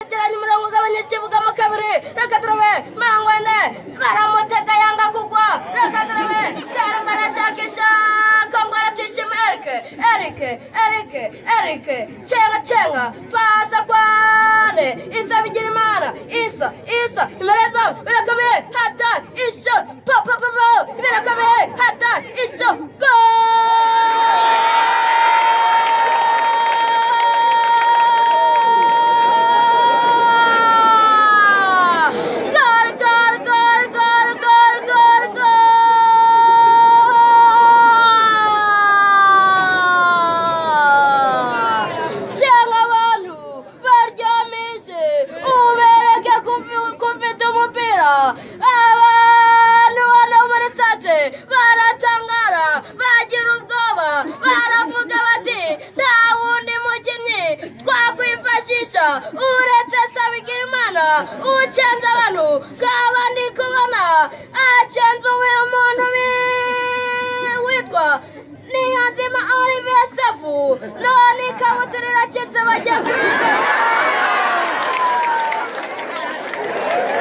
Yambukiranya umurongo ugabanya ikibuga mo kabiri. Reka turabe Mangwende, baramutega yanga kugwa. Reka turabe Karamba arashakisha Kongo, aratishima Eric, Eric, Eric, Eric, cenga, cenga, pasa kwane Isa Bigirimana, Isa, Isa imbere zamu, birakomeye, hatari, isho pa pa pa pa, birakomeye, hatari, isho, goal! Gol, gol, gol, gol, gol, gol, gol! Cyangwa abantu baryamishe ubereke ko ufite umupira. Abantu hano muri Tsatse baratangara, bagira ubwoba, baravuga bati: "Nta wundi mukinnyi twakwifashisha uretse Sabigirimana ucenze abantu." Nkaba ndi kubona acenze uyu muntu witwa Niyonzima Olivier Sefu, none ikabutura iracitse, bagiye.